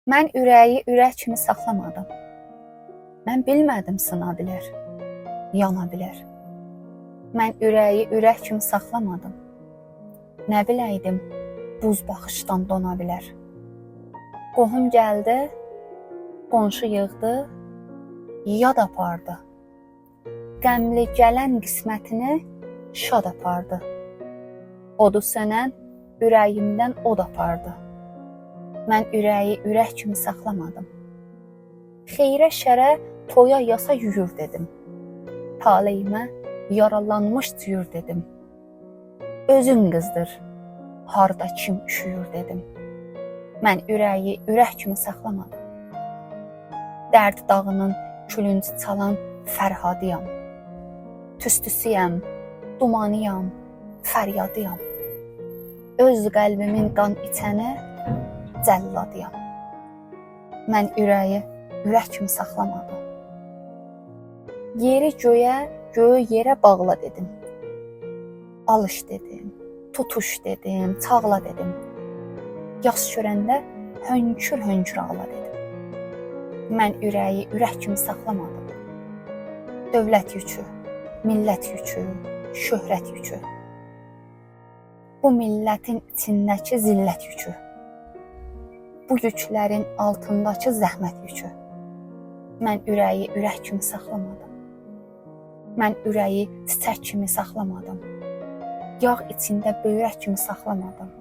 Mən ürəyi ürək kimi saxlamadım. Mən bilmədim sına bilər, yana bilər. Mən ürəyi ürək kimi saxlamadım. Nə biləydim, buz baxışdan dona bilər. Qohum gəldi, qonşu yığdı, yad apardı. Qəmli gələn qismətini şad apardı. Odu sönən ürəyimdən od apardı. Mən ürəyi ürək kimi saxlamadım. Xeyrə, şərə, toya, yasa yüyür dedim. Taleyimə yaralanmış cüyür dedim. Özün qızdır, harda kim üşüyür dedim. Mən ürəyi ürək kimi saxlamadım. Dərd dağının külünc çalan Fərhadıyam. Tüstüsüyəm, dumanıyam, fəryadıyam. Öz qəlbimin qan içəni cəlladıyam. Mən ürəyi ürək kimi saxlamadım. Yeri göyə, göyü yerə bağla dedim. Alış dedim, tutuş dedim, çağla dedim. Yas görəndə hönkür-hönkür ağla dedim. Mən ürəyi ürək kimi saxlamadım. Dövlət yükü, millət yükü, şöhrət yükü. Bu millətin içindəki zillət yükü. Bu yüklərin altındakı zəhmət yükü. Mən ürəyi ürək kimi saxlamadım. Mən ürəyi çiçək kimi saxlamadım. Yağ içində böyrək kimi saxlamadım.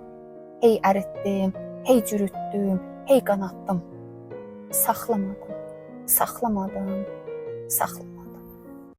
Hey əritdim, hey cürütdüm, hey qanatdım. Saxlamadım, saxlamadım, saxlamadım.